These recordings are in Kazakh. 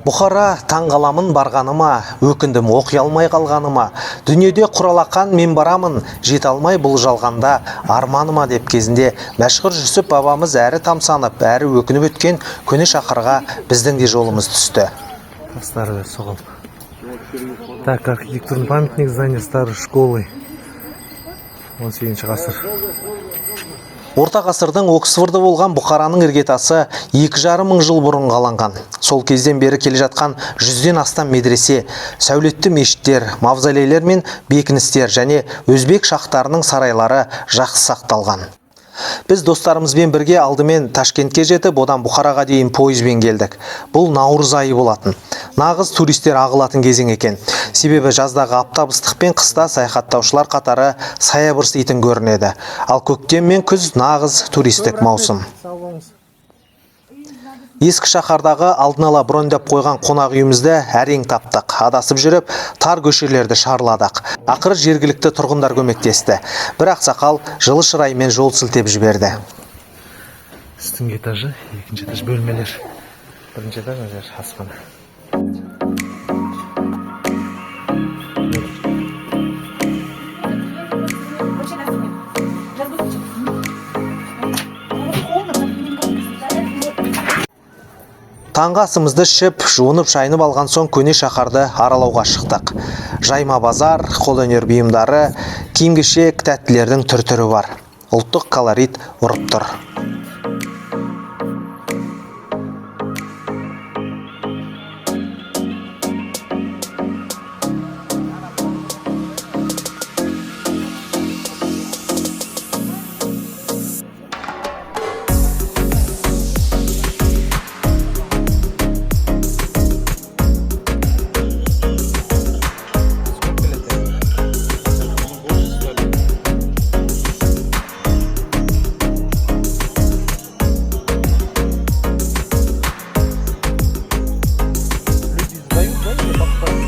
Бұхара, таң қаламын барғаныма, өкіндім оқи алмай қалғаныма. Дүниеде құралақан мен барамын, жете алмай бұл жалғанда арманыма деп кезінде Мәшһүр Жүсіп бабамыз әрі тамсанып, әрі өкініп өткен көне шаһарға біздің де жолымыз түсті. Старый соғылып. Так, архитектурный памятник, здание старой школы. 18 ғасыр. Орта ғасырдың Оксфорды болған Бұхараның іргетасы 2,5 мың жыл бұрын қаланған. Сол кезден бері келе жатқан 100-ден астам медресе, сәулетті мешіттер, мавзолейлер мен бекіністер және өзбек шахтарының сарайлары жақсы сақталған. Біз достарымызбен бірге алдымен Ташкентке жетіп, одан Бұхараға дейін пойызбен келдік. Бұл наурыз айы болатын. Нағыз туристер ағылатын кезең екен. Себебі жаздағы аптап ыстық пен қыста саяхаттаушылар қатары саябырситын көрінеді. Ал көктем мен күз нағыз туристік маусым. Ескі шаһардағы алдын ала броньдап қойған қонақ үйімізді әрең таптық. Адасып жүріп, тар көшелерді шарладық. Ақыры жергілікті тұрғындар көмектесті. Бір ақсақал жылы шыраймен жол сілтеп жіберді. Үстіңгі этажы, екінші этаж бөлмелер. Бірінші этаж, мына жер асхана. Таңғы асымызды ішіп, жуынып шайынып алған соң көне шаһарды аралауға шықтық. Жайма базар, қолөнер бұйымдары, киім-кешек, тәттілердің түр-түрі бар. Ұлттық колорит ұрып тұр. Люди сдают, да, или покупают?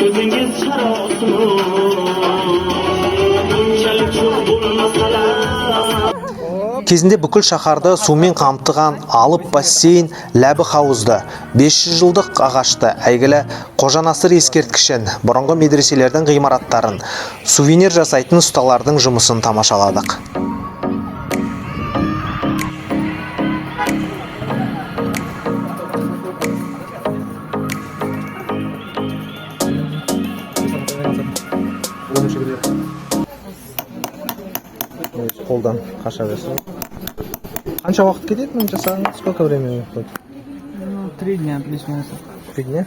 Ko'zingiz charosmi, bunchalik cho'g' bo'lmasalar. Кезінде бүкіл шаһарды сумен қамтыған алып бассейн, Ләбі хауызды, 500 жылдық ағашты, әйгілі Қожанасыр ескерткішін, бұрынғы медреселердің ғимараттарын, сувенир жасайтын ұсталардың жұмысын тамашаладық. Қолдан қаша берсін. Қанша уақыт кетеді мына жасағанға? Сколько времени уходит? Ну, 3 дня плюс-минус. 3 дня?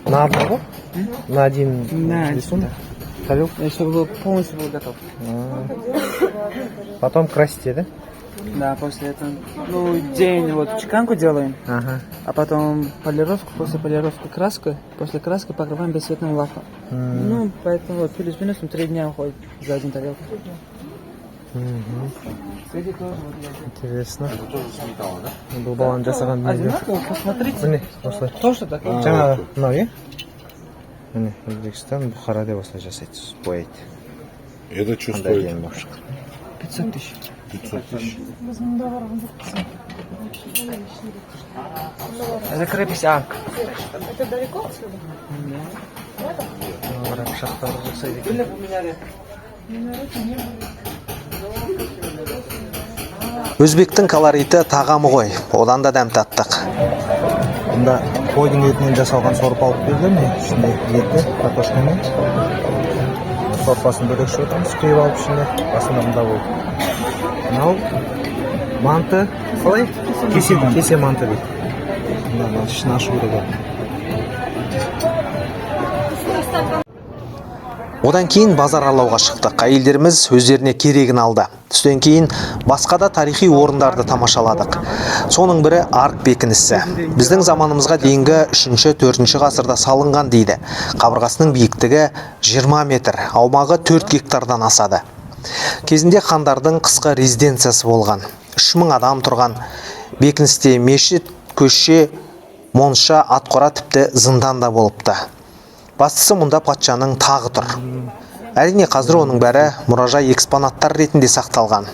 На одного? На один На один, рисунок? Тарелку? И чтобы был полностью был готов. Потом красите, да? Да, после этого. Ну, день вот чеканку делаем, а потом полировку, после полировки краску, после краски покрываем бесцветным лаком. Ну, поэтому вот плюс-минус 3 дня уходит за один тарелку. Эти тоже вот я делаю. Интересно. Это тоже с металла, да? Бұл баланың жасаған дүниелер. Одинаково, посмотрите. Міне, осылай. Тоже такой. Жаңағы мынау, иә? Міне, Өзбекстан, Бұхара деп осылай жасайды, бояйды. Это что Қандай стоит? әдемі болып шықты. 500 тысяч. 500 тысяч. Это крепость Арк. Мыналар пышақтарды жасайды екен. Были поменяли. Өзбектің колориті тағамы ғой, одан да дәм таттық. Бұнда қойдың етінен жасалған сорпа алып берді, міне, ішінде еті, картошкамен. Сорпасын бөлек ішіп отырмыз, құйып алып ішіне. Басында мында болды. Мынау манты қалай? Кесе манты. Кесе манты дейді. Мына ішін ашу керек еді. Одан кейін базар аралауға шықтық. Әйелдеріміз өздеріне керегін алды. Түстен кейін басқа да тарихи орындарды тамашаладық. Соның бірі Арк бекінісі. Біздің заманымызға дейінгі 3-4 ғасырда салынған дейді. Қабырғасының биіктігі 20 метр, аумағы 4 гектардан асады. Кезінде хандардың қысқы резиденциясы болған. 3000 адам тұрған. Бекіністе мешіт, көше, монша, атқора, тіпті зындан да болыпты. Бастысы, мұнда патшаның тағы тұр. Әрине, қазір оның бәрі мұражай экспонаттар ретінде сақталған.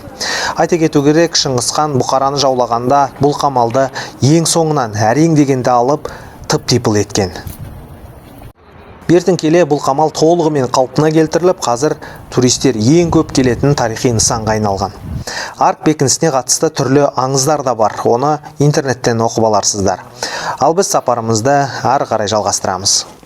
Айта кету керек, Шыңғыс хан Бұқараны жаулағанда бұл қамалды ең соңынан әрең дегенде алып, тып типыл еткен. Бертін келе бұл қамал толығымен қалпына келтіріліп, қазір туристер ең көп келетін тарихи нысанға айналған. Арк бекінісіне қатысты түрлі аңыздар да бар. Оны интернеттен оқып аларсыздар. Ал біз сапарымызды ары қарай жалғастырамыз.